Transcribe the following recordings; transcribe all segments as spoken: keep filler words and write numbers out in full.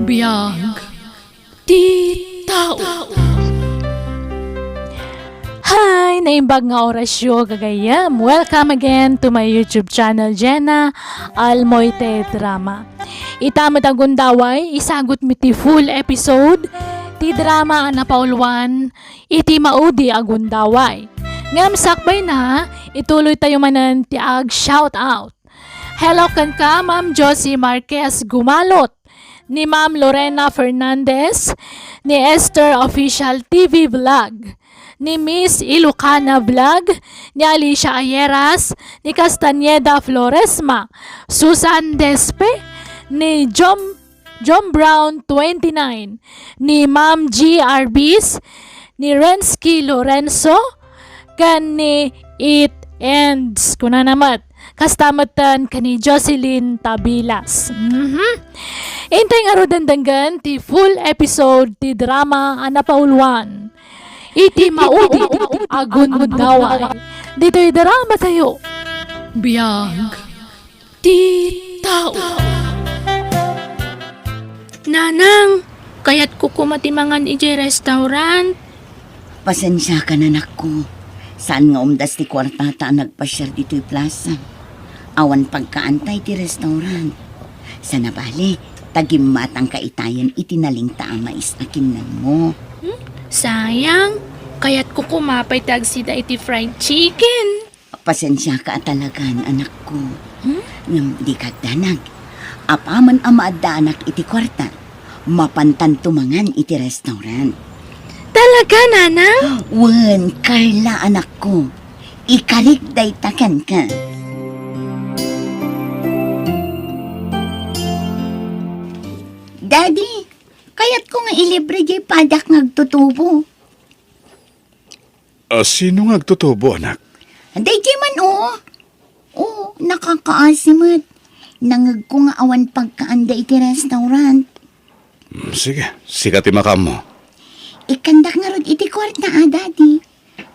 Biag ti tao. Hi! Naimbag nga orasyo, gagayyem. Welcome again to my YouTube channel, Jenna Almoite Drama. Ita met a gundaway, isagutmi ti full episode ti drama a napauluan iti maudi a gundaway. Ngem sakbayna, ituloytayo manen ti ag-shout out. Hello kenka, Ma'am Josie Marquez Gumalot, ni Ma'am Lorena Fernandez, ni Esther Official T V Vlog, ni Miss Ilocana Vlog, ni Alicia Ayeras, ni Castañeda Floresma, Susan Despe, ni Jom, John Brown twenty-nine, ni Ma'am G Arbis, ni Rensky Lorenzo, ken ni It Ends. Kunana met, kasta metten ken ni Jocelyn Tabilas. Mhm. Intay ngaruden denggen ti full episode ti drama a napauluan iti maudi a gundaway. Ditoy drama tayo. Biag ti tao. Nanang, kayatko koma ti mangan idiay restaurant. Pasensiakan, anakko. Saan nga umdas ti kuartata a nagpasiar ditoy plaza. Awan pagkaanta iti restaurant. Sana bale, ta gimmatangka itayen iti nalingta a mais a kinnanmo. Hmm? Sayang, kayatko koma pay ti agsida iti fried chicken. Pasensiaka a talagan, anakko. Hmm? Ngem dika agdanag. Apaman a maaddaanak iti kuarta, mapantanto mangan iti restaurant. Talaga, Nanang? Wen, Carla, anakko. Ikarik dayta kenka. Daddy, kayatko nga ilibre diay padak nga agtutubo. A, sino nga agtutubo, anak? Daydiay man, o. O, nakakaasi met. Nangegko nga awan pagkaanda iti restaurant. Mm, sige, sika ti makaammo. Ikkandak ngarud iti kuarta, a, Daddy.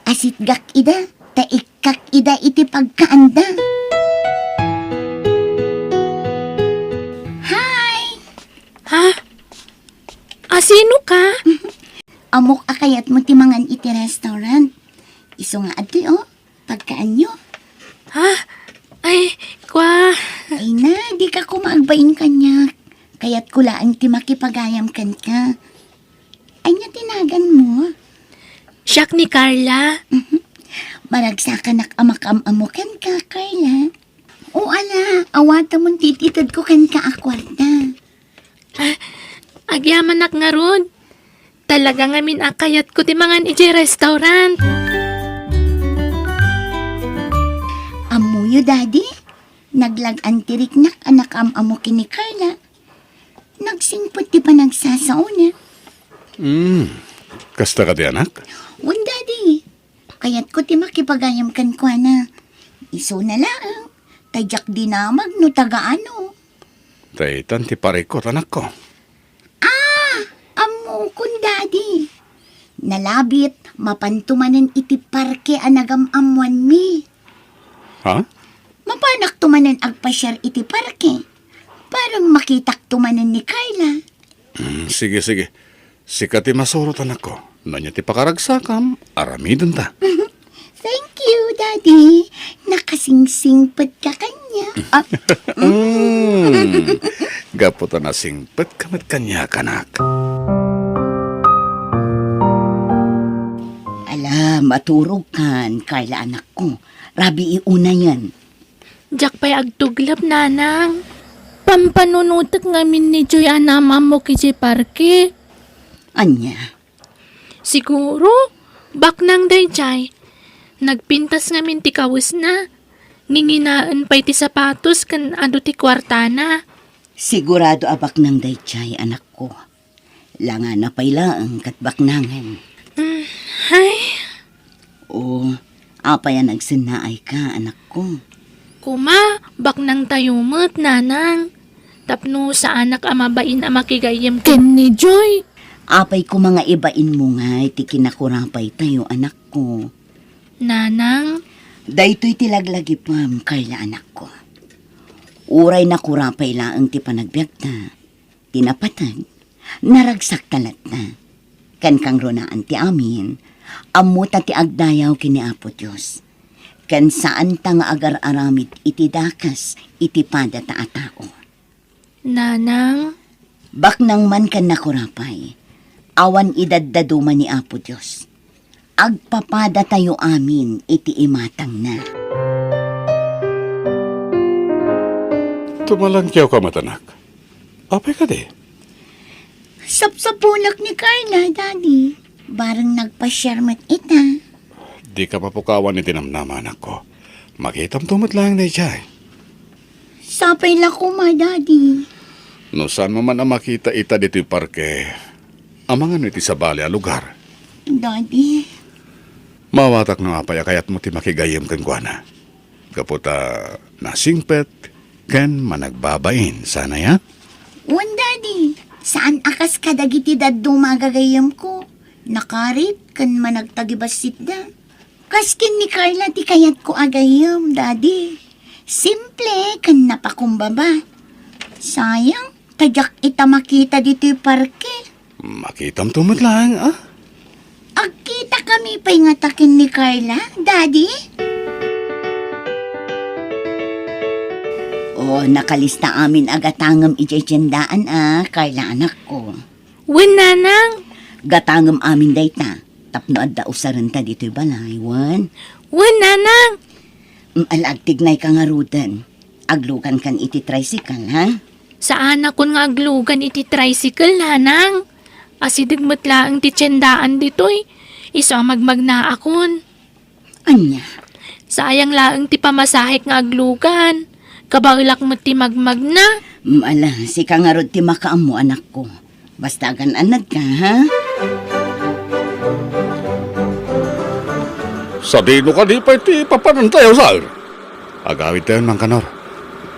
Asitgak ida, ta ikkak ida iti pagkaanda. Hi! Ha? A, sino ka? Ammok a kayatmo ti mangan iti restaurant. Isu nga adtoy, o, pagkaanyo. Ha? Ay, kwa. Ay na, dika koma agbain kaniak. Kayatko laeng ti makipagayam kenka. Ania ti naganmo? Siak ni Carla. Mhm. Maragsakanak a makaam-ammo kenka, Carla. O ala, awatemon ti it-itedko kenka a kuarta. Ah, agyamanak ngarud. Talaga ngamin a kayatko ti mangan idiay restaurant. Ammoyo, Daddy? Naglag-an ti riknak a nakaam-ammo ken ni Carla. Nagsingpet ti panagsasaona. Hmm, kasta kadi, anak? Wen, Daddy. Kayatko ti makipagayam kenkuana. Isuna laeng, ta diak dinamag no taga ano. Daytan ti parikut, anakko. Ah, ammokon, Daddy. Nalabit, mapanto manen iti parke a nagam-ammoanmi. Ha? Mapanakto manen agpasiar iti parke. Para makitakto manen ni Carla. Mm, sige, sige. Sika ti masurot, anakko. No ania ti pakaragsakam, aramidenta. Thank you, Daddy. Nakasingsingpet ka kaniak. Ah, mm. Gapu ta nasingpet ka met kaniak, anak. Ala, maturog kan, Carla, anakko. Rabii unayen. Diak pay agtuglep, Nanang. Pampanunotek ngamin ni Joy a naam-ammok idiay parke. Ania? Siguro, baknang daydiay. Nagpintas ngamin ti kawesna. Nginginaen pay ti sapatos ken adu ti kuartana. Sigurado a baknang daydiay, anakko. Langana pay laeng ket baknangen. Mm, ay. O, apay a nagsennaayka, anakko? Koma, baknangtayo met, Nanang. Tapno saanak a mabain a makigayyem ken ni Joy. Apay koma nga ibainmo ngay ti kinakurapaytayo, anakko? Nanang. Daytoy ti laglagipem, Carla, anakko. Uray nakurapay laeng ti panagbiagta, ti napateg, Naragsakta latta. Ken kangrunaan ti amin, ammota ti agdayaw ken ni Apo Dios. Ken saanta nga agar-aramid iti dakes iti padata a tao. Nanang? Baknang man ken nakurapay, awan idaddaduma ni Apo Dios. Agpapadatayo amin iti imatangna. Tumalangkiawka met, anak. Apay kadi? Sapsapunak ni Carla, Daddy. Bareng nagpasiar met ita. Dika mapukawan iti namnama, anakko. Makitamto met laeng daydiay. Sapay la koma, Daddy. No saanmo man a makita ita ditoy parke, amangan iti sabali a lugar. Daddy. Maawatak no apay a kayatmo ti makigayyem kenkuana. Gapu ta nasingpet ken managbabain, saan aya? Wen, Daddy. Saan a kas kadagiti dadduma a gagayyemko. Nakarit ken managtagibassitda. Kas ken ni Carla ti kayatko a gayyem, Daddy. Simple ken napakumbaba. Sayang, ta diak ita makita ditoy parke. Makitamto met laeng, a? Agkitakami pay ngata ken ni Carla, Daddy? O, nakalista amin a gatangem idiay tiendaan a, Carla, anakko. Wen, Nanang. Gatangem amin dayta, tapno adda usarenta ditoy balay, wen? Wen, Nanang. Mm, ala, agtignayka ngaruden. Aglugankan iti tricycle, ha? Saanakon nga aglugan iti tricycle, Nanang. Asideg met laeng ti tiendaan ditoy. Isu a magmagnaakon. Ania? Sayang laeng ti pamasahek nga aglugan. Kabaelak met ti magmagna. Mm, ala, sika ngarud ti makaammo, anakko. Basta agan-annadka, ha? Sadino kadi pay ti papanantayo, sir? Agawidtayon, Mang Kanor.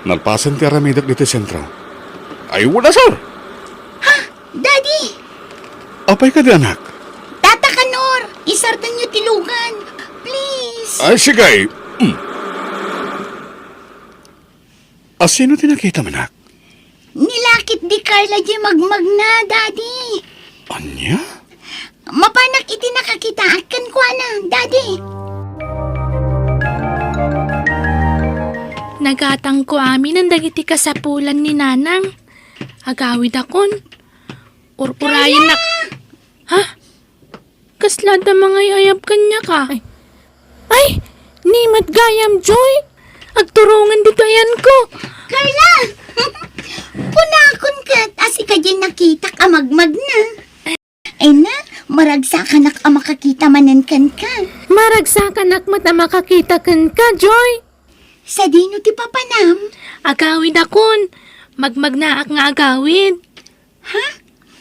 Nalpasen ti aramidek ditoy sentro. Ay, wala, sir. Ha? Daddy! Apay kadi, anak? Tata Kanor, isardenyo ti lugan. Please. Ay, sige. Mm. A, sino ti nakitam, anak? Ni lakit di Carla diay magmagna, Daddy. Ania? Mapanak iti nakakitaak kenkuana, Daddy. Nagatangko aminen dagiti kasapulan ni Nanang. Agawidakon. Ururayennak. Carla! Ha? Kasla adda mangay-ayab kaniak, a? Ay, ni met gayam, Joy. Agturongen ditoy ayanko. Carla! Kunakon ket a sika diay nakitak a magmagna. Ay na, maragsakanak a makakita manen kenka. Maragsakanak met a makakita kenka, Joy. Sadino ti papanam? Agawidakon. Magmagnaak nga agawid. Ha?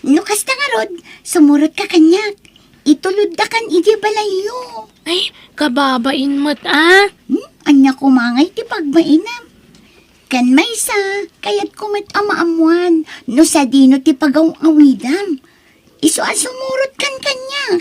No kasta ngarud, sumurotka kaniak. Ituloddakan idiay balayyo. Ay, kababain met, a? Hmm? Ania koma ngay ti pagbainam? Ken maysa, kayatko met a maammoan no sadino ti pagaw-awidam. Isu a sumurotkan kaniak.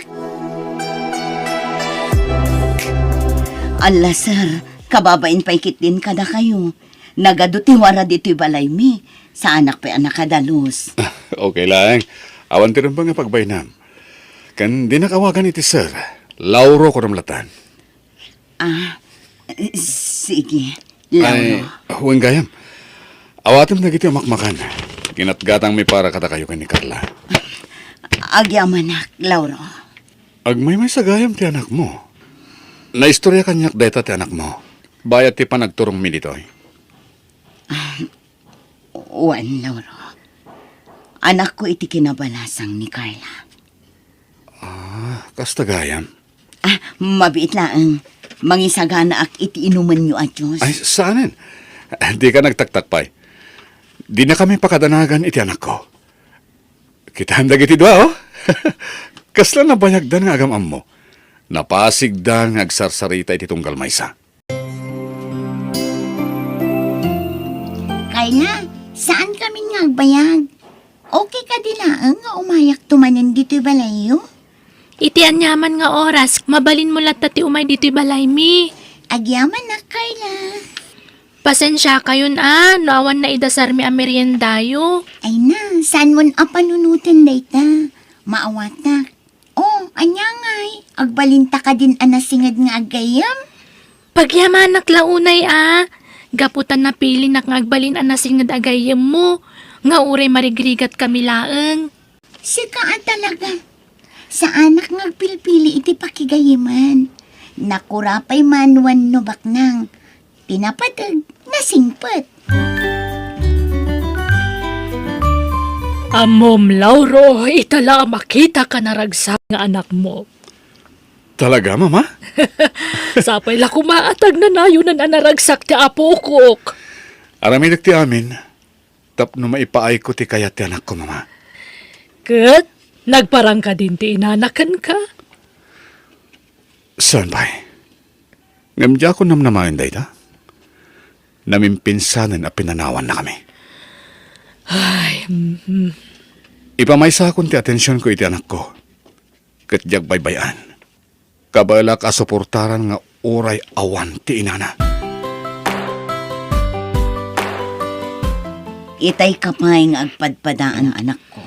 Alla, sir, kababain pay ketdin kadakayo. Nagadu ti wara ditoy balaymi. Saanak pay a nakadalus. Okay laeng. Awan ti rumbeng a pagbainam. Ken dinak awagan iti sir. Lauro kunam latan. Ah, sige. Ay, Lauro. Wen gayam. Awatem dagiti umakmakan. Kinatgatangmi para kadakayo ken ni Carla. Agyamanak, Lauro. Agmaymaysa gayam ti anakmo. Naistoria kaniak dayta ti anakmo. Bayat ti panagturongmi ditoy. Ah, wen, Lauro. Anakko iti kinabalasang ni Carla. Ah, kasta gayam? Ah, mabiit laeng. Mangisaganaak iti inumenyo a juice. Ay, saanen? Dika nagtaktak pay. Dinakami pakadanagan iti anakko. Kitaem dagiti dua, o. Kasla nabayagdan nga agam-ammo. Napasigdan nga agsarsarita iti tunggal maysa. Carla, saan kamin nga agbayag? Okay kadi laeng nga umayakto manen ditoy balayyo? Iti aniaman nga oras, mabalinmo latta ti umay ditoy balaymi. Agyamanak, Carla. Pasensiakayon a no awan naidasarmi a meriendayo. Ay na, saan mon a panunoten dayta? Maawatak. Oh, ania ngay? Agbalinta kadin a nasinged nga aggayyem? Pagyamanak la unay a. Gapu ta napilinak nga agbalin a nasinged a gayyemmo, nga uray marigrigat kami laeng. Sika a talaga. Saanak nga agpilpili iti pakigayyeman. Nakura pay man wenno baknang. Ti napateg, nasingpet. Ammom, Lauro, ita la a makitaka a naragsak nga anakmo. Talaga, Mama? Sapay la koma a ta agnanayonan a naragsak ti apokok. Aramidek ti amin tapno maipaayko ti kayat ti anakko, Mama. Ket nagparang kadin ti inana kenka? Saan pay? Ngem diak namnamaen dayta. Namimpinsanen a pinanawannakami. Ay, mhm. Ipamaysakon ti atensionko iti anakko, ket diak baybay-an. Kabaelak a suportaran nga uray awan ti inana. Itay ka pay nga agpadpadaan, anakko.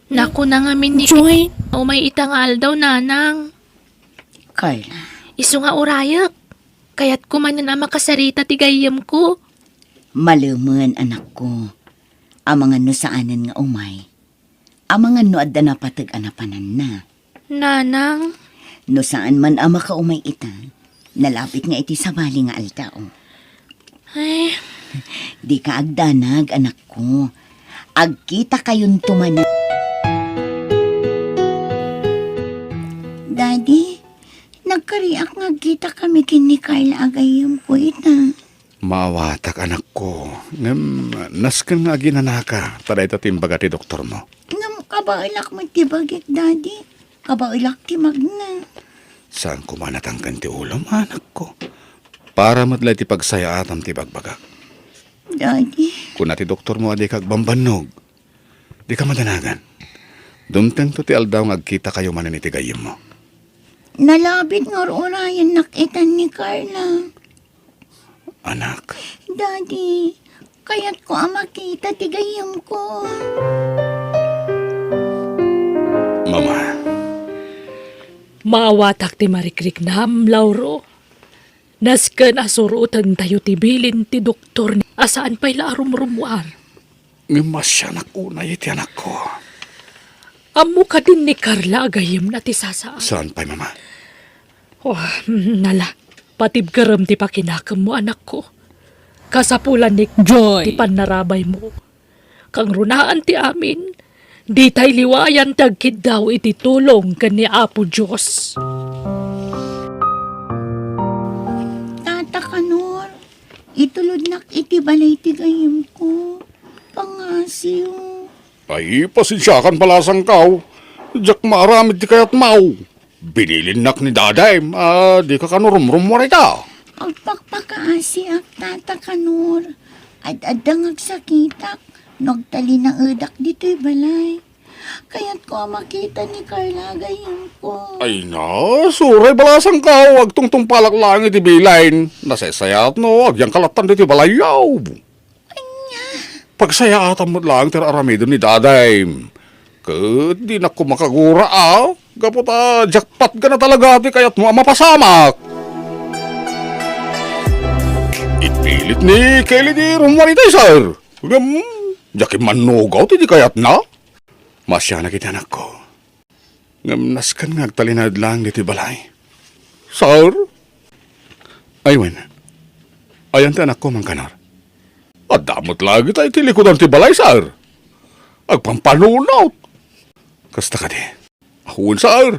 Nakuna ngamin ni Joy. Umay ita nga aldaw, Nanang. Carla. Isu nga urayek. Kayatko manen a makasarita ti gayyemko. Malemen, anakko. Amangan no saanen nga umay. Amangan no adda napateg a napananna. Nanang. No saan man a makaumay ita, nalabit nga iti sabali nga aldaw. Ay. Dika agdanag, anakko. Agkitakayonto manen. Daddy, nagkariak nga agkitakami ken ni Carla a gayyemko ita. Maawatak, anakko. Ngem nasken nga aginanaka, ta dayta ti imbaga ti doktormo. Ngem kabaelak met ti bagik, Daddy. Kabaelak ti magna. Saan koma a natangken ti ulom, anakko? Para met la iti pagsayaatam ti ibagbagak. Daddy. Kuna ti doktormo a dika agbambannog. Dika madanagan. Dumtengto ti aldaw nga agkitakayo manen iti gayyemmo. Nalabit nga ur-urayennak itan ni Carla. Anak. Daddy, kayatko a makita ti gayyemko. Mama. Maawatak ti marikriknam, Lauro. Nasken a surotentayo ti bilin ti doktor a saan pay la a rumrummuar. Ngem masianak unay iti anakko. Ammo kadin ni Carla a gayyemna ti sasaad. Saan pay, Mama? Oh, mm, nala, patibkerem ti pakinakemmo, anakko. Kasapulan ni Joy ti pannarabaymo. Kangrunaan ti amin, ditay liwayan ti agkiddaw iti tulong ken ni Apo Dios. Tata Kanor, itulodnak iti balay ti gayyemko. Pangasiw. Ay, pasensiakan, balasangkaw. Diak maaramid ti kayatmaw. Binilinnak ni Daddy a dika kano rumrummuar ita. Agpakpakaasiak, Tata Kanor. Ad-adda nga agsakitak no agtalinaedak ditoy balay. Kayatko a makita ni Carla a gayyemko. Ay na, suray, balasangkaw, agtungtungpalak laeng iti bilin. Nasaysayaat no agyangka lattan ditoy balayyo. Ania? Pagsayaatam met laeng ti ar-aramiden ni Daddy. Ket dinak koma makagura a, gapu ta jackpot gana talaga ti kayatmo a mapasamak. Ipilit ni Kelly ti rummuar itay, sir. Ngem, diak immannugaw ti di kayatna. Masianak iti anakko. Ngem nasken nga agtalinaed laeng ditoy balay. Sir? Ay wen, ayan ti anakko, Mangkanor? Adda met laeng ita iti likudan ti balay, sir. Agpampanunot. Kasta kadi? Wen, sir.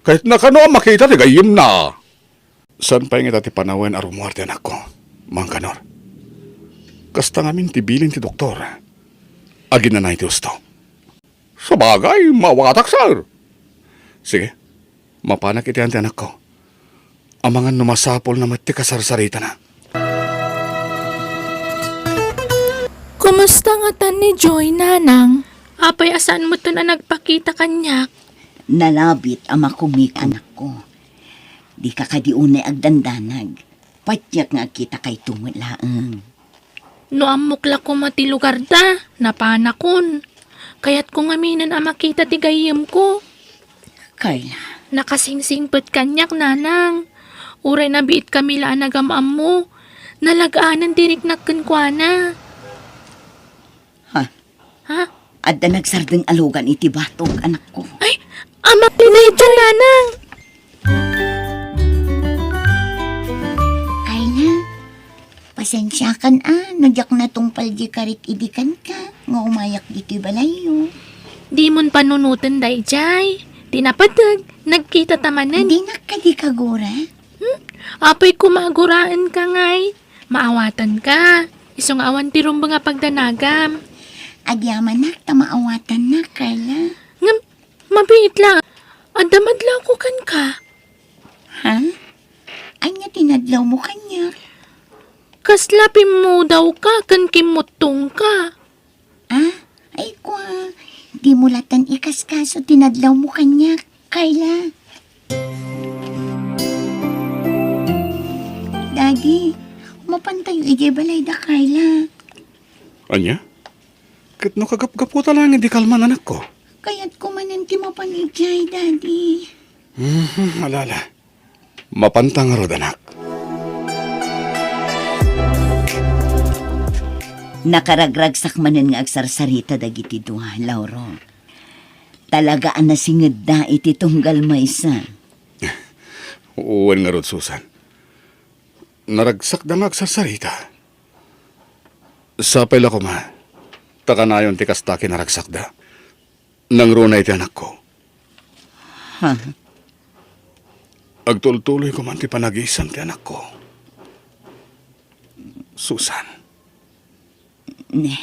Kayatna kano a makita ti gayyemna. Saan pay ngata ti panawen a rummuar ti anakko, Mangkanor? Kasta ngamin ti bilin ti doktor. Aginanay ti husto. Sabagay, maawatak, sir. Sige, mapanak iti ayan ti anakko. Amangan no masapulna met ti kasarsaritana. Kumusta ngatan ni Joy, Nanang? Apay a saan metten a nagpakita kaniak? Nalabit a makumik, anakko. Dika kadi unay agdandanag. Patiek nga agkitakayto met laeng. No ammok la koma ti lugarda, napanakon. Kayatko ngaminen a makita ti gayyemko. Carla. Nakasingsingpet kaniak, nanang. Uray nabiitkami la a nagam-ammo, nalag-anen ti riknak kenkuana. Ha? Ha? Adda nagsardeng a lugan iti batog, anakko. Ay, amak ti dayta, nanang! Carla, pasensiakan a, no diak natungpal di karik idi kenka, nga umayak ditoy balayyo. Dimon panunoten daydiay. Ti napateg, nagkita ta manen. Dinak kadi kagura? Hmm? Apay koma aguraenka ngay. Maawatanka. Isu nga awan ti rumbeng a pagdanagam. Agyamanak ta maawatannak, Carla. Ngem, mabiit la. Adda madlawko kenka. Ha? Ania ti nadlawmo kaniak? Kasla pimmudawka ken kimmuttongka. Ah, ay kua, dimo latan ikaskaso ti nadlawmo kaniak, Carla. Daddy, mapantayo idiay balayda, Carla. Ania? Ket no kagapgaputa laeng idi kalman, anakko? Kayatko manen ti mapan idiay, Daddy. Mhm, ala, ala. Mapanta ngarud, anak. Nakaragragsak manen nga agsarsarita dagiti dua, Lauro. Talaga a nasingedda iti tunggal maysa. Wen ngarud, Susan. Naragsakda nga agsarsarita. Sapay la koma, ta kanayon ti kasta kinaragsakda. Nangruna iti anakko. Ha? Agtultuloy koma ti panagisem ti anakko. Susan. Ne,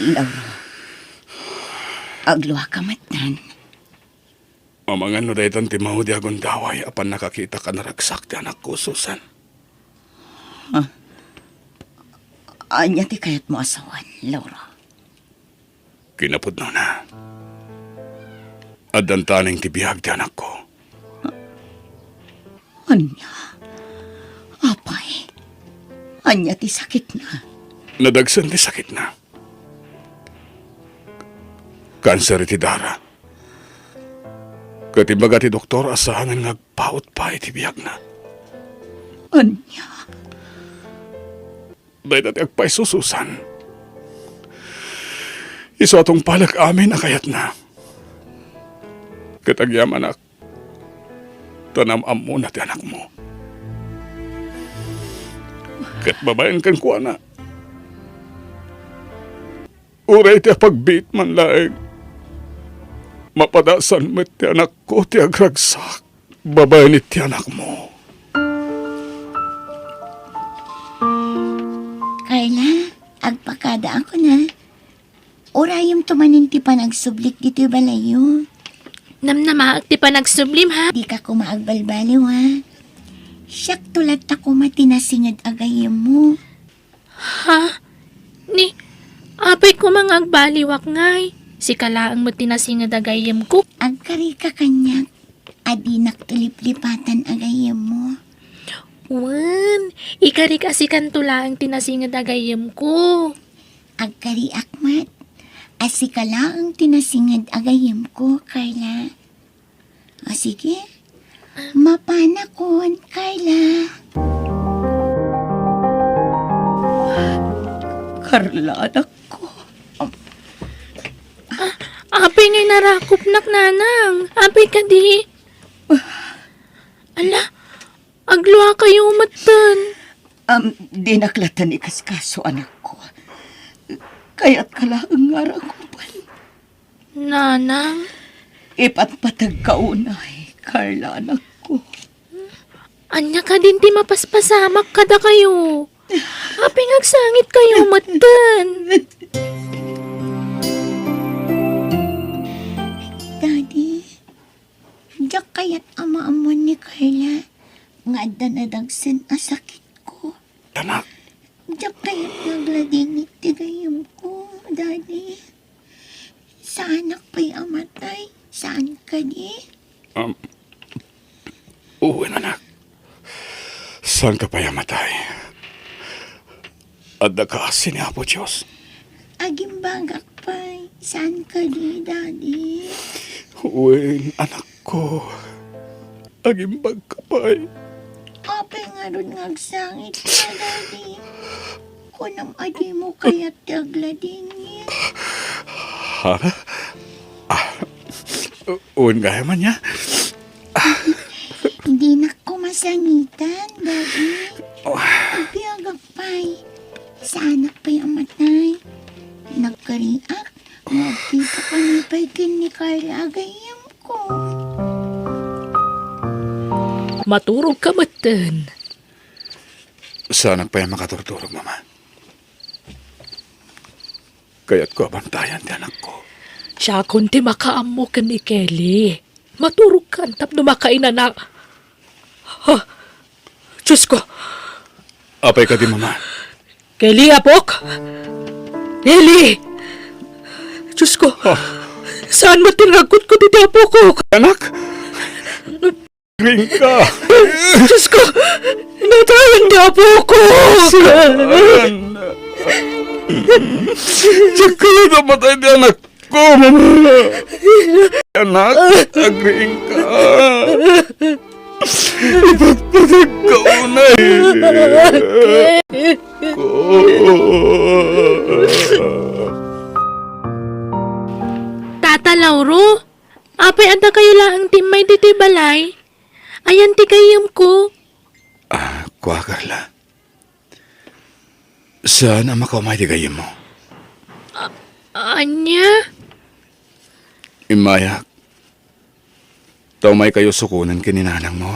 Lauro, agluaka metten. Amangan no daytan ti maudi a gundaway a pannakakitak a naragsak ti anakko, Susan. Ha? Ania ti kayatmo a sawen, Lauro? Kinapudnona, addan taneng ti biag ti anakko. Ania? Apay, ania ti sakitna? Nadagsen ti sakitna. Kanser iti dara. Ket imbaga ti doktor a saanen nga agpaut pay ti biagna. Ania? Dayta ti agpayso, Susan. Isu a tungpalek amin a kayatna. Ket agyamanak, ta nam-ammona ti anakmo. Ket babaen kenkuana, uray ti apagbiit man laeng, mapadasan met ti anakko ti agragsak babaen iti anakmo. Carla, agpakada a kuna. Urayemto manen ti panagsublik ditoy balayyo. Namnamaek ti panagsublim, ha? Dika koma agbalbaliw, ha? Siakto latta koma ti nasinged a gayyemmo. Ha? Ni, apay koma nga agbaliwak ngay? Sika laeng met ti nasinged a gayyemko. Agkarika kaniak a dinakto liplipatan a gayyemmo. Wen, ikarik a sikanto laeng ti nasinged a gayyemko. Agkariak met a sika laeng ti nasinged a gayyemko, Carla. O sige, mapanakon, Carla. Carla, anakko. Apay ngay narakopnak, nanang? Apay kadi? Ala, agluakayo metten. Am, dinak latta ikaskaso, anakko. Kayatka laeng nga arakupen. Nanang? Ipatpategka unay, Carla, anakko. Ania kadin ti mapaspasamak kadakayo? Apay nga agsangitkayo metten? Daddy, diak kayat a maammoan ni Carla nga adda nadagsen a sakitko. Anak. Diak kayat nga agladingit ti gayyemko, Daddy. Saanak pay a matay. Saan kadi? Um, wen, anak. Saanka pay a matay? Adda kaasi ni Apo Dios. Agimbagak pay. Saan kadi, Daddy? Wen, anakko. Agimbagka pay. Apay ngarud nga agsangit ka, Daddy? Kunam a dimo kayat ti agladingit. Ha? Ah, wen gayam ania? Dinakko masangitan, Daddy. Oh. Agbiagak pay. Saanak pay a matay. Nagkariak nga agkita kami pay ken ni Carla a gayyemko. Maturogka metten. Saanak pay a makaturturog, Mama. Kayatko a bantayan ti anakko. Siakon ti makaammo ken ni Kelly. Maturogkan tapno makainana. Ha? Diosko! Apay kadi, Mama? Kelly, apok! Kelly! Diosko! Ah. Saan met ti ragkotko ditoy, apok? Anak? Agriingka! Diosko! Natayan ti apok! Saan? Diak kayat a matay ti anak ko, Mama. Anak, agriingka. Ipatpateg ka unay. Ko. Tata Lauro, apay adda kayo laeng ti immay ditoy balay? Ayan ti gayyemko. Ah, kua, Carla. Saan a makaumay ti gayyemmo? A-, ania? Immayak. Ta umay kayo sukonen ken ni nanangmo.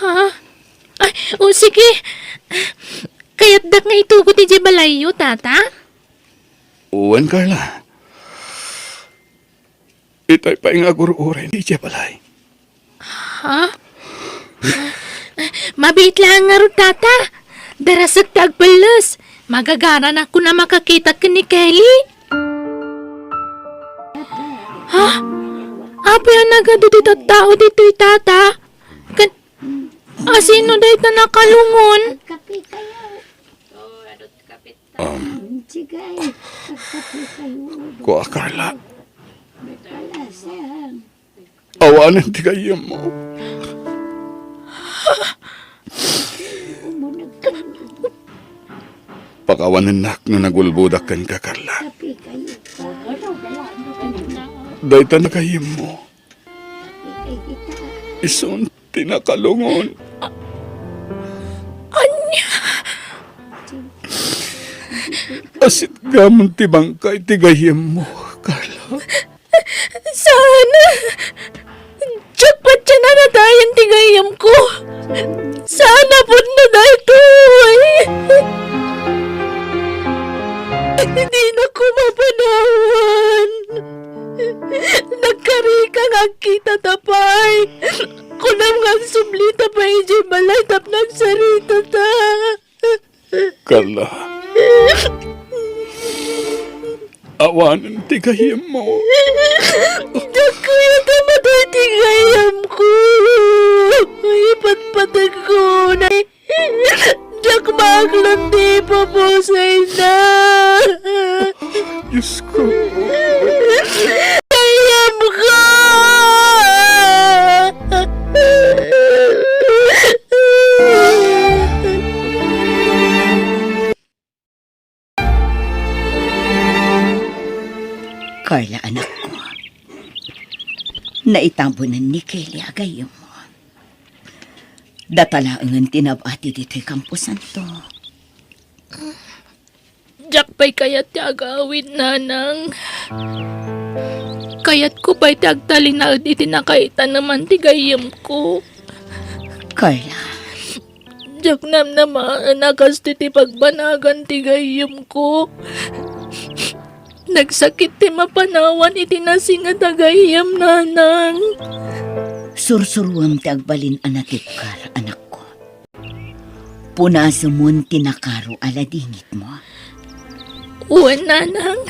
Ha? Ay, o, sige. Kayatdak nga itugot idiay balayyo, Tata? Wen, Carla. Itay pay nga agur-uray idiay balay. Ha? Mabiit laeng ngarud, Tata. Darasek ti agpelles. Magagaranakon a makakitak ken ni Kelly. Ha? Apay a nagadu ti tattao ditoy, Tata? Ken, asino dayta nakalungon? Um, kua, Carla. Awanen ti gayyemmo. Pakawanennak no nagulbodak kenka, Carla. Dayta nga gayyemmo. Isun ti nakalungon. Ania? Asitgamon ti bangkay ti gayyemmo, Carla. Saan? Diak patien a natayan ti gayyemko. Saan a pudno daytoy. Dinako mapanawan. Nagkarika nga agkitata pay. Kunam nga agsublita pay idiay balay tapno agsaritata. Carla. Awanen ti gayyemmo. Diak kayat a matay ti gayyemko. Ipatpategko. Diak maaklon ti ipupusayna. Diosko. Gayyemko! Carla, anakko, naitabunen ni Kelly a gayyemmo. Data laengen ti nab-ati ditoy kamposanto. Diak pay kayat ti agawid, Nanang. Kayatko pay ti agtalinaed iti nakaitaneman ti gayyemko. Carla. Diak namnamaen a kastoy ti pagbanagan ti gayyemko. Nagsakit ti mapanawan iti nasinget a gayyem, Nanang. Sursuruem ti agbalin a natibker, anakko. Punasemon ti nakaro a ladingitmo. Wen, Nanang.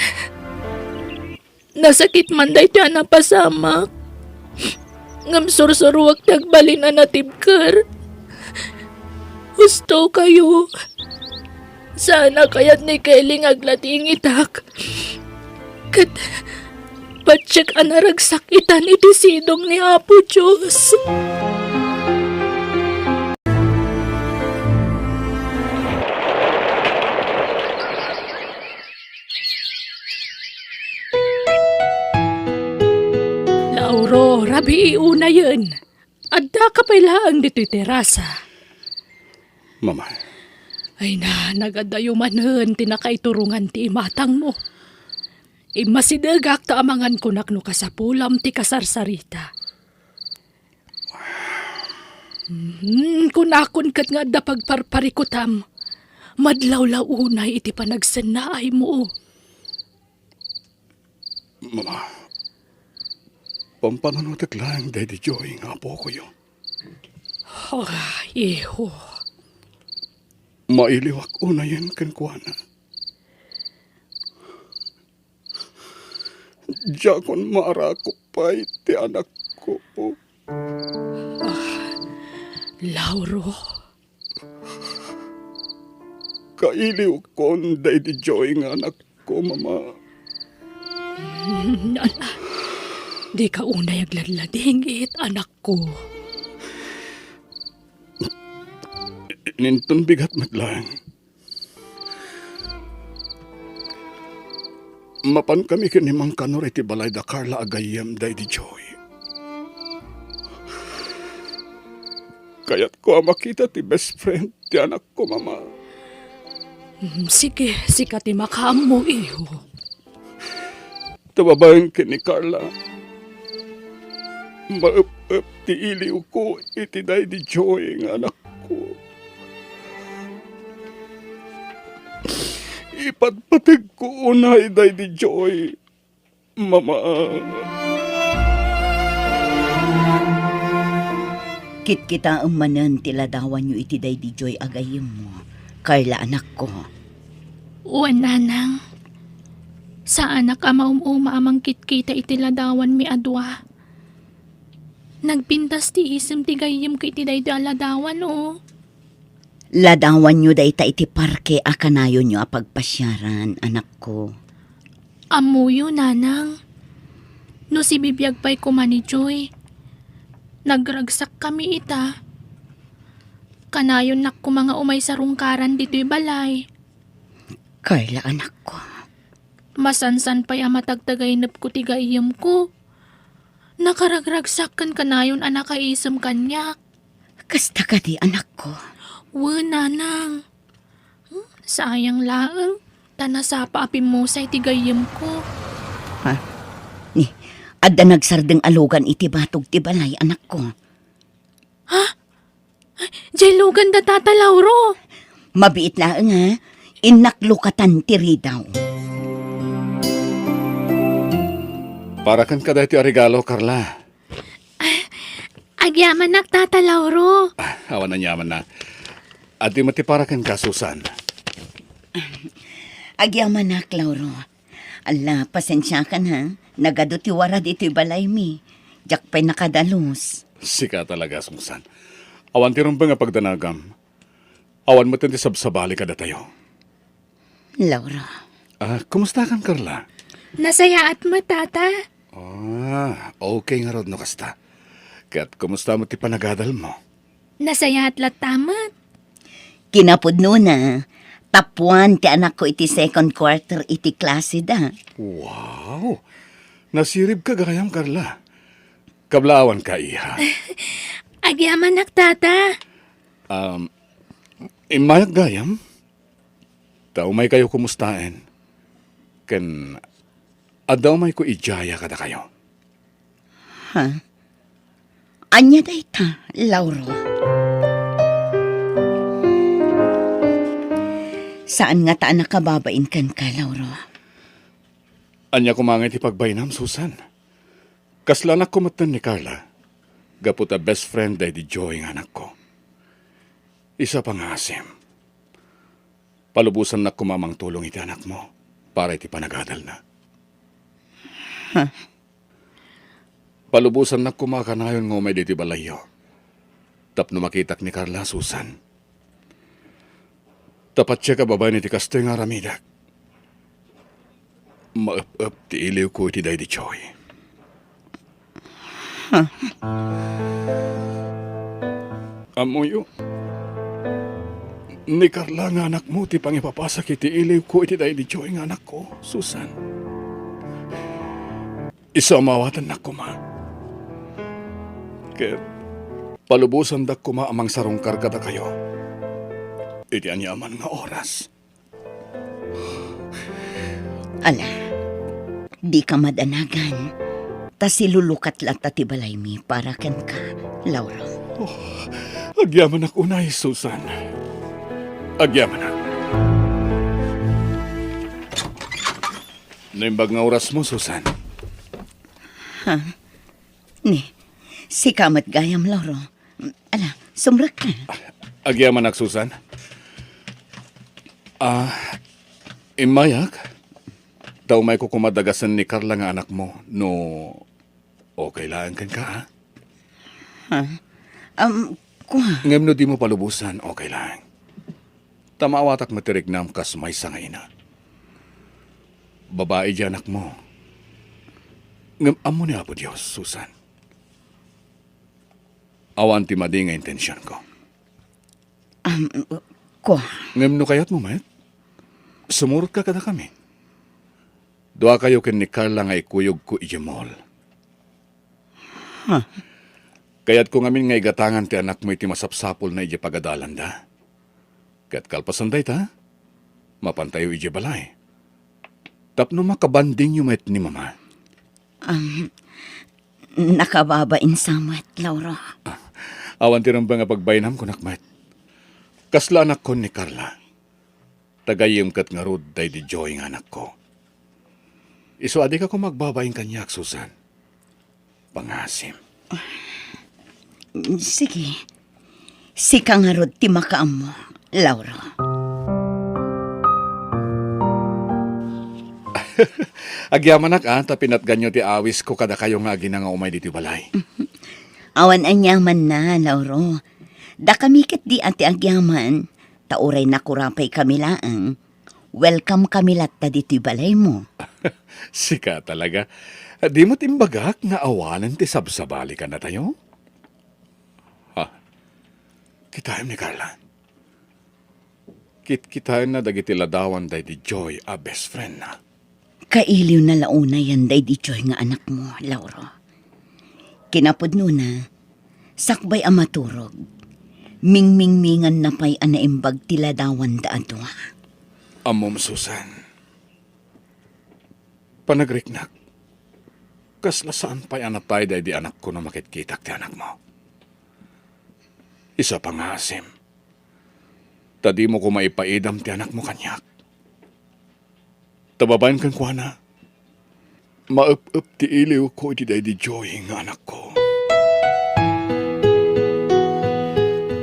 Nasakit man daytoy a napasamak. Ngem sursuruek ti agbalin a natibker. gustokayo. Saan a kayat ni Kelly nga agladingitak. Ket patiek a naragsak itan iti sidong ni Apo Dios. Lauro, rabii unayen. Addaka pay laeng ditoy terasa. Mama. Ay na, nagadayo manen ti nakaiturongan ti imatangmo. Immasidegak ta amangan kunak no kasapulam ti kasarsarita. Hmm, kunakon ket nga adda pagparparikutam. Madlawlaw unay iti panagsennaaymo. Mama, pampanunotek laeng daydi Joy nga apokoyo. Ah, iho. Mailiwak unayen kenkuana. Diakon maarako pay ti anakko. Ah, Lauro. Kailiwkon daydi Joy nga anakko, Mama. Ala, dika unay agladladingit, anakko. Inton bigat met laeng. Mapankami ken ni Mang Kanor iti balay da Carla a gayyem daydi Joy. Kayatko a makita ti best friend ti anakko, Mama. Mm, sige, sika ti makaammo, iho. Ta babaen ken ni Carla, maep-ep ti iliwko iti daydi Joy nga anakko. Ipatpategko unay daydi Joy, Mama. Kitkitaem manen ti ladawanyo iti daydi Joy a gayyemmo, Carla, anakko. Wen, nanang. Saanak a maum-uma a mangkitkita iti ladawanmi a dua. Nagpintas ti isem ti gayyemko iti daytoy a ladawan, o. Ladawanyo dayta iti parke a kanayonyo a pagpasiaran, anakko. Ammoyo, nanang. No sibibiag pay koma ni Joy, nagragsakkami ita. Kanayonnak koma nga umay sarungkaran ditoy balay. Carla, anakko. Masansan pay a matagtagainepko ti gayyemko. Nakaragragsak ken kanayon a nakaisem kaniak. Kasta kadi, anakko? Wen, nanang. Hmm, sayang laeng, ta nasapa a pimmusay ti gayyemko. Ha? Ni, adda nagsardeng a lugan iti batog ti balay, anakko. Ha? Ay, jay lugan da Tata Lauro. Mabiit laeng, ha? Innak lukatan ti ridaw. Para kenka daytoy a regalo, Carla. Ah, agyamanak, Tata Lauro. Ah, awan aniamanna. Adda met ti para kenka, Susan. Agyamanak, Lauro. Ala, pasensiakan, ha? Nagadu ti wara ditoy balaymi. Diak pay nakadalus. Sika talaga, Susan. Awan ti rumbeng a pagdanagam. Awan met ti sabsabali kadatayo. Laura. Ah, kumusta kan, Carla? Nasayaat met, Tata. Ah, okay ngarud no kasta. Ket kumusta met ti panagadalmo? Nasayaat latta met. Kinapudnona, top one ti anakko iti second quarter iti klaseda. Wow! Nasiribka gayam, Carla. Kablaawanka, iha. Agyamanak, Tata. Um, immayak gayam. Ta umaykayo kumustaen. Ken adda umayko idiaya kadakayo. Ha? Ania dayta, Lauro? Saan ngata a nakababain kenka, Lauro? Ania koma ngay ti pagbainam, Susan? Kaslaanakko metten ni Carla, gapu ta best friend daydi Joy nga anakko. Isa pa nga asim. Palubosannak koma a mangtulong iti anakmo para iti panagadalna. Huh. Palubosannak koma a kanayon nga umay ditoy balayyo tapno makitak ni Carla, Susan. Ta patiek a babaen iti kastoy nga aramidek, maep-ep ti iliwko iti daydi Joy. Ammoyo, ni Carla nga anakmo ti pangipapasak iti iliwko iti daydi Joy nga anakko, Susan. Isu a maawatannak koma. Ket palubosandak koma a mangsarungkar kadakayo iti aniaman nga oras. Ala, dika madanagan, ta silulukat latta ti balaymi para kenka, Lauro. Oh, agyamanak unay, Susan. Agyamanak. Naimbag nga orasmo, Susan. Ha? Ni, sika met gayam, Lauro. Ala, sumrekka. Agyamanak, Susan. Ah, immayak. Ta umayko koma dagasen ni Carla nga anakmo, no okay laeng kenka, a? Ha? Um, kua. Ngem no dimo palubosan, okay laeng. Ta maawatak met ti riknam kas maysa nga ina. Babai diay anakmo. Ngem ammo ni Apo Dios, Susan. Awan ti madi nga intensionko. Um, kua. Ngem no kayatmo met, sumurotka kadakami. Duakayo ken ni Carla nga ikuyogko idiay mall. Ha? Kayatko ngamin nga igatangan ti anakmo iti masapsapulna idiay pagadalanda. Ket kalpasan dayta, mapantayo idiay balay. Tapno makabandingyo met ni Mama. Um, nakababain sa met, Lauro. Ah, awan ti rumbeng a pagbainam, kunak met. Kasla anakkon ni Carla. Ta gayyem ket ngarud daydi Joy nga anakko. Isu a dika koma agbabain kaniak, Susan. Pangasim. Sige. Sika ngarud ti makaammo, Lauro. Agyamanak, a, ta pinatganyo ti awisko kadakayo nga agina nga umay ditoy balay. Awan aniamanna, Lauro. Dakami ketdi a ti agyaman, ta uray nakurapaykami laeng, welcome kami latta ditoy balaymo. Sika talaga. Dimo imbagak nga awanen ti sabsabali kadatayo? Ha? Kitaem ni Carla. Kitkitaenna dagiti ladawan daydi Joy a best friendna. Kailiwna la unayen daydi Joy nga anakmo, Lauro. Kinapudnona, sakbay a maturog, mingmingminganna pay a naimbag ti ladawanda a dua. Ammom, Susan, panagriknak, kasla saan pay a natay daydi anakko no makitkitak ti anakmo. Isu a pangasim, ta dimo koma ipaidam ti anakmo kaniak. Ta babaen kenkuana, maep-ep ti iliwko iti daydi Joy nga anakko.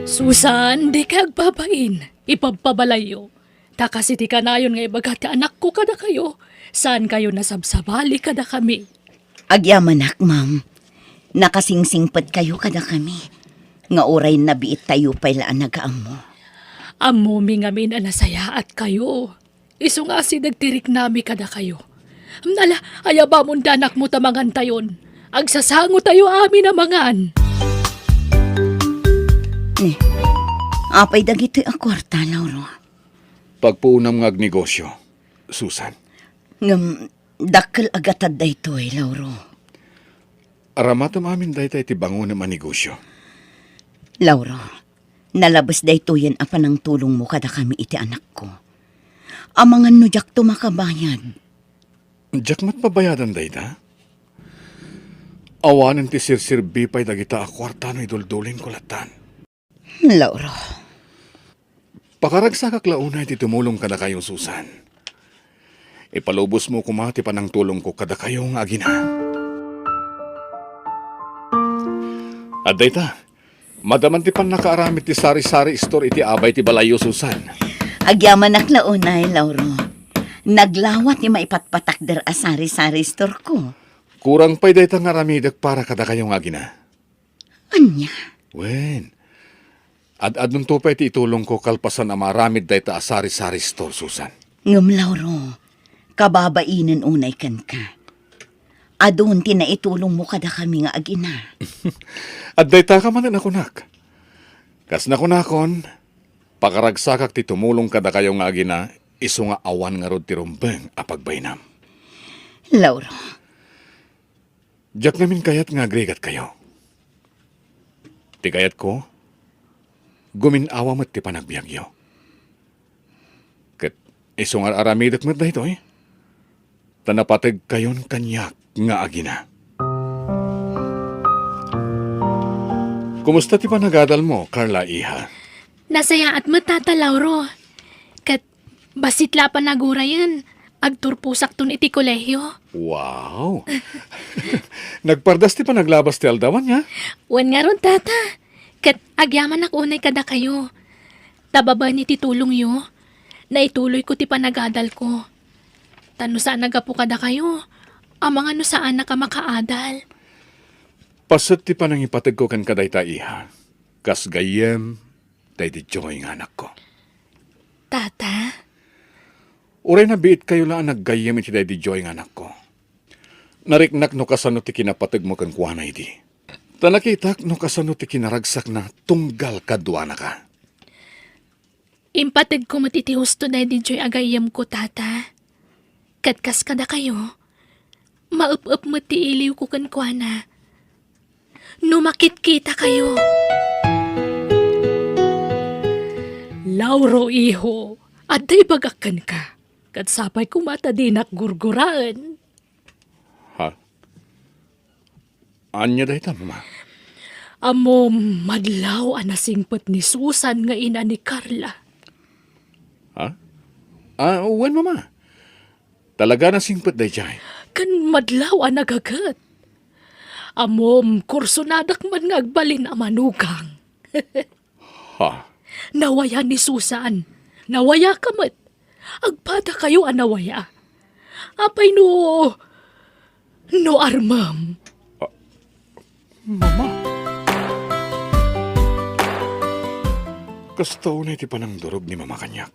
Susan, dika agbabain. Ipabpabalayyo. Ta kas iti kanayon nga ibaga ti anakko kadakayo, saankayo nasabsabali kadakami. Agyamanak, ma'am. Nakasingsingpetkayo kadakami, nga uray nabiittayo pay la a nagaammo. Ammomi ngamin a nasayaatkayo. Isu nga asideg ti riknami kadakayo. Ala, ayabamon ti anakmo ta mangantayon. Agsasangotayo amin a mangan. Ni, apay dagitoy a kuarta, Lauro? Pagpuonam nga agnegosio, Susan. Ngem, dakkel a gatad daytoy, Lauro. Aramatem amin dayta iti bangonem a negosio. Lauro, nalabes daytoyen a panangtulongmo kadakami iti anakko. Amangan no diakto makabayad. Diak met pabayadan dayta? Awanen ti sirserbi pay dagita a kuarta no iduldulingko lattan. Lauro. Pakaragsakak la unay ti tumulong kadakayo, Susan. Ipalubosmo koma ti panangtulongko kadakayo nga agina. Adda ita, madaman ti pannakaaramid ti sari-sari store iti abay ti balayyo, Susan. Agyamanak la unay, Lauro. Naglawa ti maipatpatakder a sari-sari store ko. Kurang pay dayta nga aramidek para kadakayo nga agina. Ania? Wen, Ad-adunto pay ti itulongko kalpasan a maaramid dayta a sari-sari store, Susan. Ngem, Lauro, kababainen unay kenka. Adun ti naitulongmo kadakami nga agina. Adda dayta ka manen a kunak. Kas nakunakon, pakaragsakak ti tumulong kadakayo nga agina, isu nga awan ngarud ti rumbeng a pagbainam. Lauro. Diak ngamin kayat nga agrigatkayo. Ti kayatko, gumin-awa met ti panagbiagyo. Ket isu nga ar-aramidek met daytoy, ta napategkayon kaniak nga agina. Kumusta ti panagadalmo, Carla, iha? Nasayaat met, Tata Lauro. Ket bassit la a panagurayen, agturposakton iti kolehio. Wow! Nagpardas ti panaglabas ti aldaw, ania? Wen ngarud, Tata. Ket agyamanak unay kadakayo. Ta babaen iti tulongyo, naituloyko ti panagadalko. Ta no saan a gapu kadakayo, amangan no saanak a makaadal. Paset ti panangipategko kenka dayta, iha. Kas gayyem, daydi Joy nga anakko. Tata? Uray nabiitkayo la a naggayyem iti daydi Joy nga anakko, nariknak no kasano ti kinapategmo kenkuana idi. Ta nakitak no kasano ti kinaragsakna tunggal kaduanaka. Impategko met iti husto daydi Joy a gayyemko, Tata. Ket kas kadakayo, maep-ep met ti iliwko kenkuana. No makitkitakayo. Lauro, iho, adda ibagak kenka. Ket sapay koma ta dinak gurguraen. Ha? Ania dayta, Mama? Ammom, madlaw a nasingpet ni Susan nga ina ni Carla. Ha? Ah, wen, Mama. Talaga nasingpet daydiay. Ken madlaw a nagaget. Ammom, kursonadak man nga agbalin a manugang. Ha? Nawaya ni Susan. Nawayaka met. Agpadakayo a nawaya. Apay no, no armem? Ah, Mama. Kasta unay ti panangdurog ni Mama kaniak.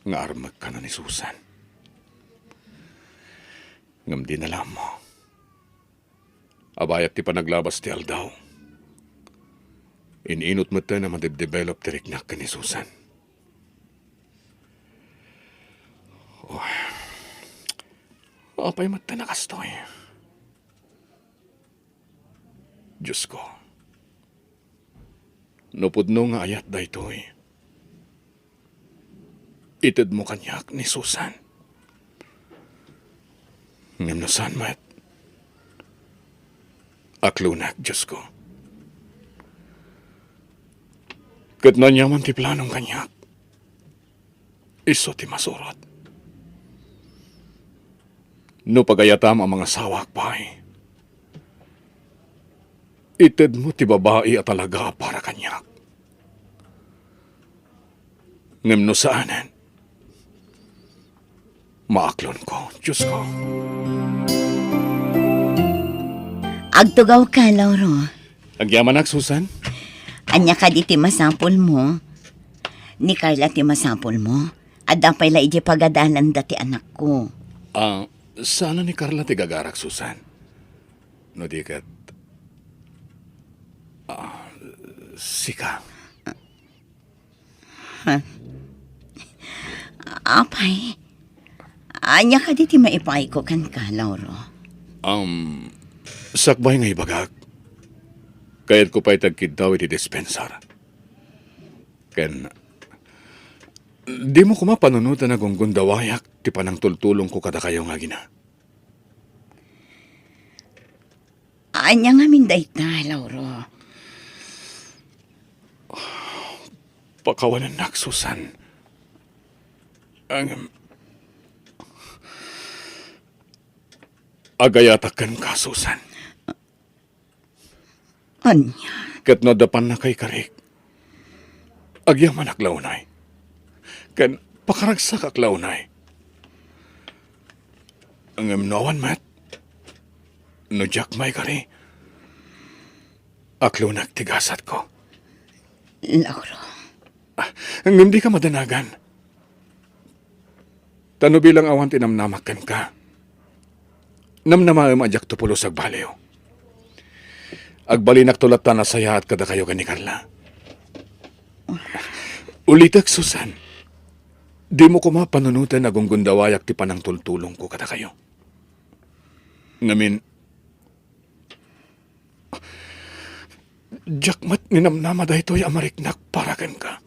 Nga armekka na ni Susan. Ngem dina la ammo. Abayat ti panaglabas ti aldaw. In-inut metten a madebdevelop ti riknak ken ni Susan. Oh. Apay metten a kastoy? Diosko, no pudno nga ayat daytoy, itedmo kaniak ni Susan. Ngem no saan met, aklonak, Diosko. Ket no aniaman ti planom kaniak, isu ti masurot. No pagayatam a mangasawaak pay, itedmo ti babai a talaga a para kaniak. Ngem no saanen, maaklonko, Diosko. Agtugawka, Lauro. Agyamanak, Susan. Ania kadi ti masapulmo? Ni Carla ti masapulmo? Adda pay la idiay pagadalanda ti anakko. Ah, saan a ni Carla ti gagarak, Susan. No di ket, ah, sika. Ha? Apay, ania kadi ti maipayko kenka, Lauro? Um, sakbay nga ibagak, kayatko pay ti agkiddaw iti dispensar. Ken, dimo koma panunoten a gunggundawayak ti panangtultulongko kadakayo nga agina. Ania ngamin dayta, Lauro? Pakawanennak, Susan. Ngem, agayatak kenka, Susan. Ania? Ket no adda pannakaikarik, agyamanak la unay. Ken pakaragsakak la unay. Ngem no awan met, no diak maikari, aklonak ti gasatko. Lauro. Ngem dika madanagan. Ta no bilang awan ti namnamak kenka, namnamaem a diakto pulos agbaliw. Agbalinakto latta a nasayaat kadakayo ken ni Carla. Ulitek, Susan, dimo koma panunoten a gunggundawayak ti panangtultulongko kadakayo. Ngamin, diak met ninamnama daytoy a mariknak para kenka.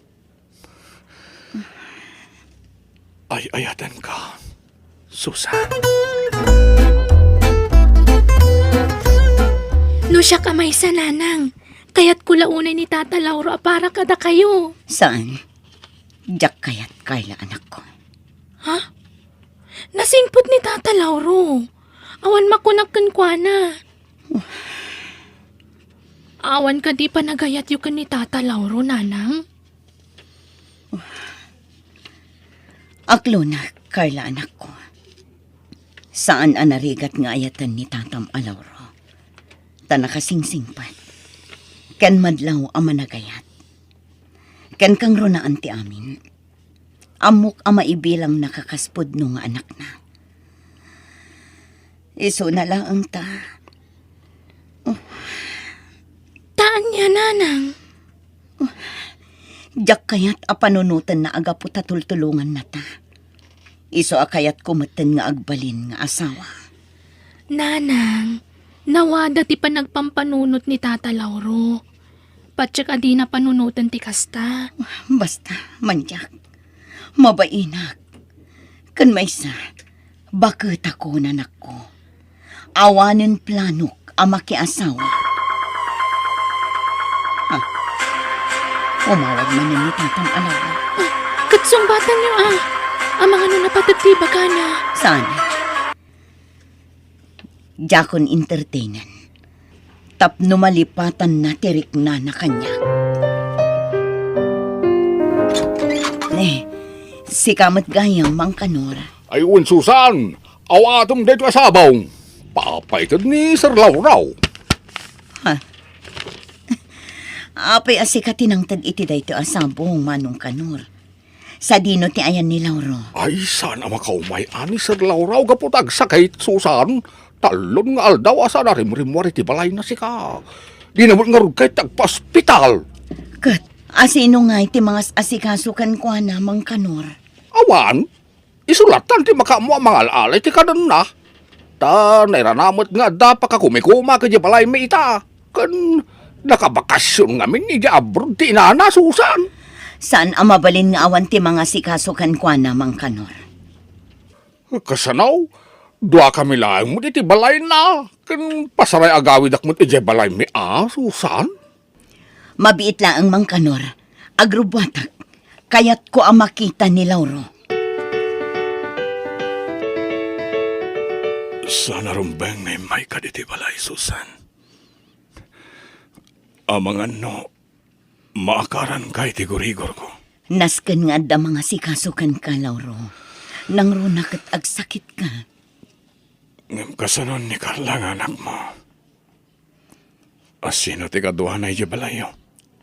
Ay-ayatenka, Susan. No siak a maysa, Nanang, kayatko la unay ni Tata Lauro a para kadakayo. Saan? Diak kayat, Carla, anakko. Ha? Nasingpet ni Tata Lauro. Awan makunak kenkuana. Awan kadi panagayatyo ken ni Tata Lauro, Nanang? Aklonak, Carla, anakko. Saan a narigat nga ayaten ni Tatam a Lauro. Ta nakasingsingpet. Ken madlaw a managayat. Ken kangrunaan ti amin. Ammok a maibilangna a kas pudno nga anakna. Isuna laeng ta. Oh. Ta ania, Nanang? Oh. Diak kayat a panunotenna a gapu ta tultulonganna ta. Isu a kayatko metten nga agbalin nga asawa. Nanang, nawada ti panagpampanunot ni Tata Lauro. Patiek a dina panunoten ti kasta. Basta, Mandiak. Mabainak. Ken maysa, baketakon, anakko. Awanen planok a makiasawa. Ah, umawag manen ni Tatang Alaw. Ah, ket sungbatanyo, ah. Amangan no napateg ti ibagana. Saan? Diakon entertainen. Tapno malipatanna ti riknana kaniak. Ne, sika met gayam, Mang Kanor. Ay, wen, Susan, awatem daytoy a sabong. Papaited ni Sir Lauraw. Ha? Apay a sika ti nangted iti daytoy a sabong, Manong Kanor? Sadino ti ayan ni Lauro? Ay, saan a makaumay-an ni Sir Lauraw gapu ta agsakit, Susan. Tallon nga aldaw a saan a rimrimmuar iti balayna sika. Dina met ngarud ket agpa-ospital. Ket, asino ngay ti mangas-asikaso kenkuana, Mang Kanor? Awan. Isu lattan ti makaammo a mangal-ala iti kadenna. Ta nairana met nga adda pakakumikuma idiay balaymi ita. Ken nakabakasyon ngamin idiay abroad ti inana, Susan. Saan a mabalin nga awan ti mangasikaso kenkuana, Mang Kanor? Kasano? Duakami laeng met iti balayna. Ken pasaray agawidak met idiay balaymi a, Susan. Mabiit laeng, Mang Kanor. Agrubbuatak. Kayatko a makita ni Lauro. Saan a rumbeng nga immayka ditoy balay, Susan. Amangan no maakaranka iti gurigorko. Nasken nga adda mangasikaso kenka, Lauro. Nangruna ket agsakitka. Ngem kasanon ni Carla nga anakmo? Asino ti kaduana idiay balayyo?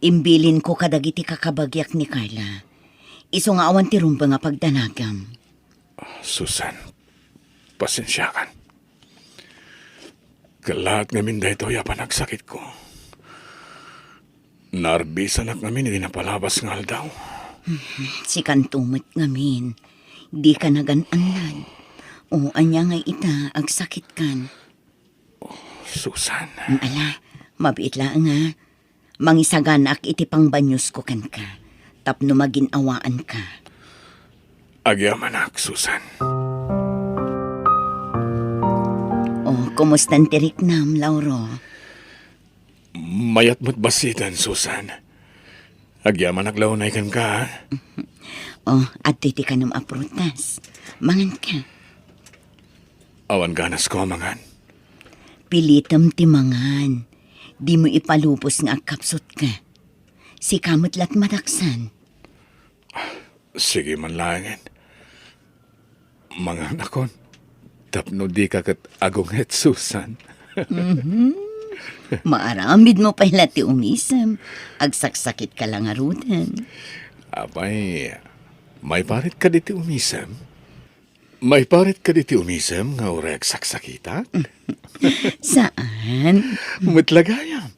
Imbilinko kadagiti kakabagiak ni Carla. Isu nga awan ti rumbeng a pagdanagam. Susan, pasensiakan. Kellaat ngamin daytoy a panagsakitko. Naarbisanak ngamin iti napalabas nga aldaw. Sikanto met ngamin. Dika nagan-annad. O, ania ngay ita, agsakitkan? Susan. Ala, mabiit laeng a. Mangisaganaak iti pangbanyusko kenka, tapno magin-awaanka. Agyamanak, Susan. O, kumustan ti riknam, Lauro? Mayat met bassiten, Susan. Agyamanak la unay kenka, a? O, adtoy ti kanem a prutas. Manganka. Awan ganasko a mangan. Pilitem ti mangan. Dimo ipalubos nga agkapsutka. Sika met la't madaksan. Sige man laengen. Manganakon. Tapno dika ket agunget, Susan. Mhm. Maaramidmo pay la ti umisem. Agsaksakitka la ngaruden. Apay, maiparit kadi ti umisem? Maiparit kadi ti umisem nga uray agsaksakitak? Saan? Met la gayam.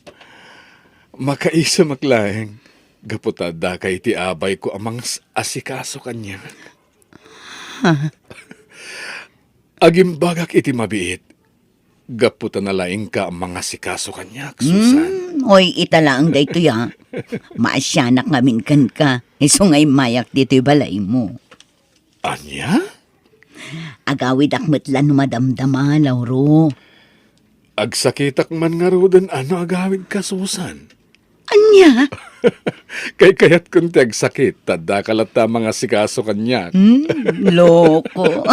Makaisemek laeng gapu ta addaka iti abayko a mangas-asikaso kaniak. Ha? Agimbagak iti mabiit gapu ta nalaingka a mangasikaso kaniak, Susan. Hmm, oy, ita laeng daytoy, a. Maasianak ngamin kenka, isu nga immayak ditoy balaymo. Ania? Agawidak met la no madamdama, Lauro. Agsakitak man ngaruden a no agawidka, Susan. Ania? Kaykayatkon ti agsakit, ta addaka latta a mangasikaso kaniak. Hmm, loko.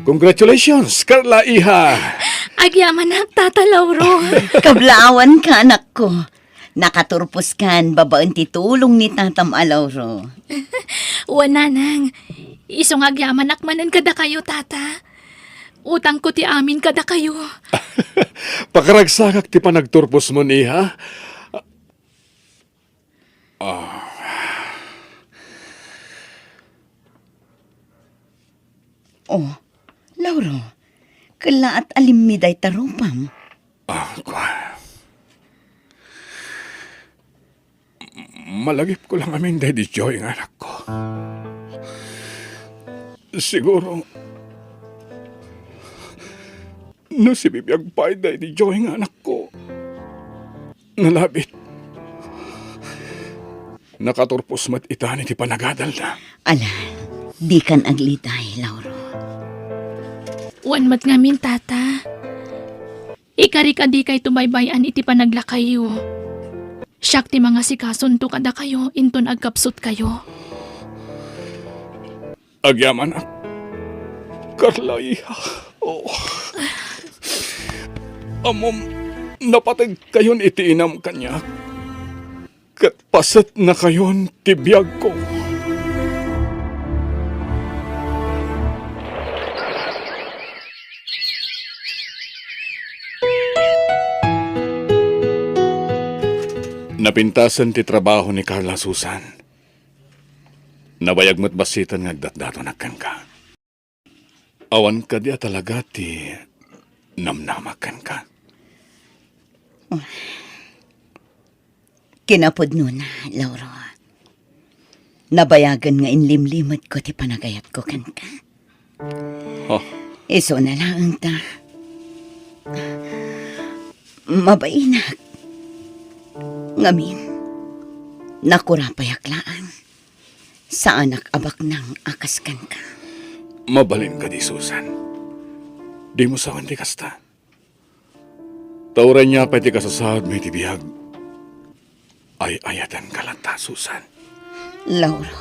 Congratulations, Carla, iha! Agyamanak, Tata Lauro. Kablaawanka, anakko. Nakaturposkan babaen ti tulong ni Tatam a Lauro. Wen, Nanang. Isu nga agyamanak manen kadakayo, Tata. Utangko ti amin kadakayo. Pakaragsakak ti panagturposmon, iha. Ah. Oh, Lauro, kellaat a limmi dayta rupam. Ah, kua. Malagipko la ngamin daydi Joy nga anakko. Siguro, no sibibiag pay daydi Joy nga anakko, nalabit. Nakaturpos met ita iti panagadalna. Ala, dikan aglitay, Lauro. Wen met ngamin, Tata. Ikarik a dikayto baybay-an iti panaglakayyo. Siak ti mangasikasonto kadakayo inton agkapsutkayo. Agyamanak, Carla, iha. Oh. Ammom, napategkayon iti inam kaniak. Ket pasetnakayon ti biagko. Napintasen ti trabaho ni Carla, Susan. Nabayag met bassiten nga agdatdatonak kenka. Awan kadi a talaga ti namnamak kenka? Kinapudnona, Lauro. Nabayagen nga inlimlimetko ti panagayatko kenka. Oh. Isuna laeng ta mabainak. Ngamin, nakurapayak laeng. Saanak a baknang a kas kenka. Mabalin kadi, Susan? Dimo sawen ti kasta. Ta uray nia pay ti kasasaadmo iti biag, ay-ayatenka latta, Susan. Lauro.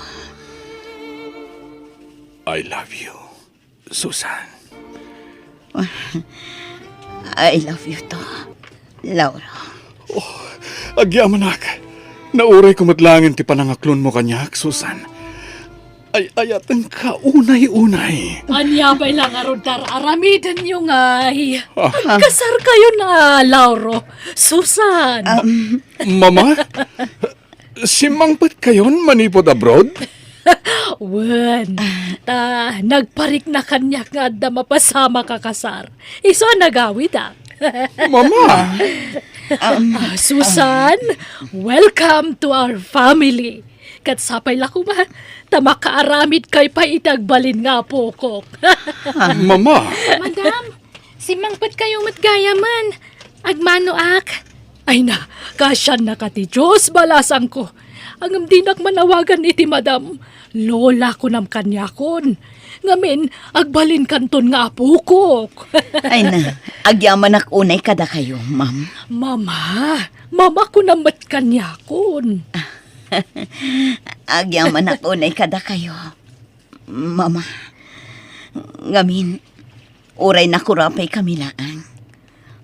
I love you. Susan. I love you too, Lauro. Oh, agyamanak. Naurayko met laengen ti panangaklonmo kaniak, Susan. Ay-ayatenka unay-unay. Ania pay la ngarud ti ar-aramidenyo ngay? Ah. Agkasarkayo na, Lauro. Susan. Um, Mama? Simmangpetkayon manipud abroad? Wen, ta nagparikna kaniak nga adda mapasamak a kasar. Isu a nagawidak. Mama! Um, Ah, Susan, welcome to our family. Ket sapay la koma, ta makaaramidkayo pay iti agbalin nga apokok. Mama! Madam, simmangpetkayo met gayamen. Agmanoak. Ay na, kaasiannaka ti Dios, balasangko. Ngem dinak manawagan iti madam. Lola kunam kaniakon. Ngamin, agbalinkanton nga apokok. Ay na, agyamanak unay kadakayo, ma'am. Mama, mama kunam met kaniakon. Agyamanak unay kadakayo. Mama, ngamin, uray nakurapaykami laeng,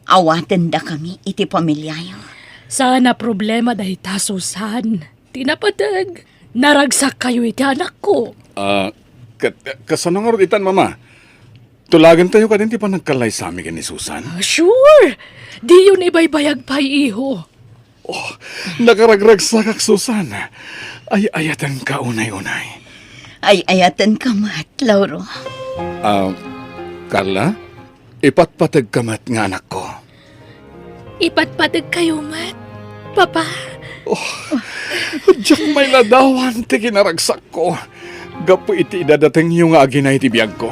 Awatendakami iti pamiliayo. Saan a problema dayta, Susan. Ti napateg, naragsakkayo iti anakko. Ah, kat-, kasano ngarud itan, Mama? Tulagentayo kadin ti panagkallaysami ken ni Susan? Ah, sure! Diyon ibaybayag pay, iho. Oh, nakaragragsakak, Susan. Ay-ayatenka unay-unay. Ay-ayatenka met, Lauro. Ah, Carla, ipatpategka met nga anakko. Ipatpategkayo met, Papa. Oh, diak mailadawan ti kinaragsakko gapu iti idadatengyo nga aginay ti biagko.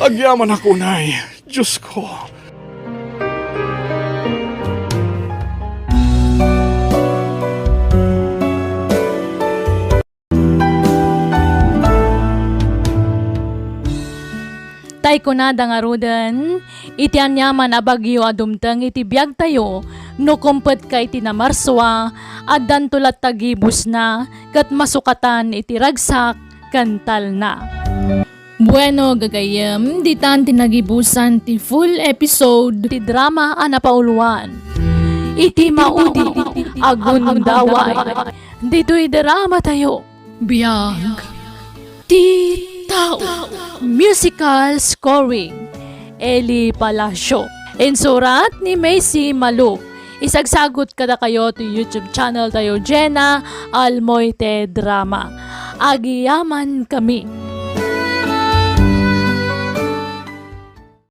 Agyamanak unay, Diosko. Tay kunada ngaruden, iti aniaman a bagyo a dumteng iti biagtayo, no kumpetka iti namarsua, addanto latta gibusna, ket masukatan iti ragsak ken talna. Bueno, gagayyem, ditan ti nagibusan ti full episode ti drama a napauluan iti maudi a gundaway. Ditoy drama tayo, Biag ti Tao. Musical scoring, Eli Palacio. Insurat ni Macy Malug. Isagsagut kadakayo ti YouTube channel tayo, Jenna Almoite Drama. Agyamankami.